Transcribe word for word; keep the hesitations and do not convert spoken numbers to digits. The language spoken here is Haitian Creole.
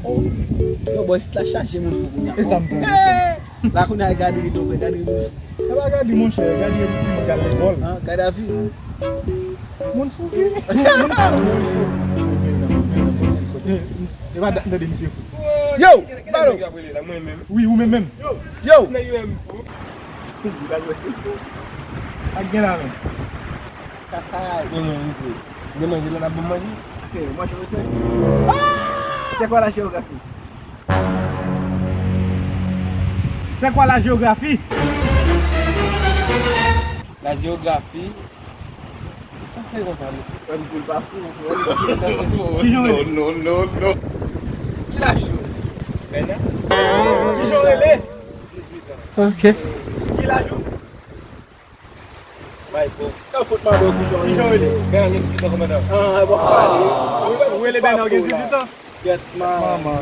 Yo, bò, isit la chaje moun fou kounye a. E sa m pran. Eh! La kounye a, gade li, non, frè, gade li, moun fou. E pa gade, monchè, gade yon ti moun k al lekòl. Ah, Gaddafi. Moun fou, wi. Moun fou. E pa dat m tande misye fou. Yo, Balo. Wi, ou menm menm. Yo. Ak gen la menm. Bon, bon, misye. Gen manje la, n ap ban manje. Ok, manje, mesye. C'est quoi la géographie? C'est quoi la géographie? La géographie. Sa fè konsa, mesye. Wè, m di l pa fou, wè, m di l pa fou. Ki jan w rele? Non, non, non, non. Ki laj ou? Bèna. Ki jan w rele? Ok. Ki laj ou? Bay, bon. Sa fout mande w ki jan w rele. Ki jan w rele? Bèna gen dizuit an, kòmandan. Ah, bon, pale. Ou rele Bèna, ou gen dizuit an? Kèt, man. Manman.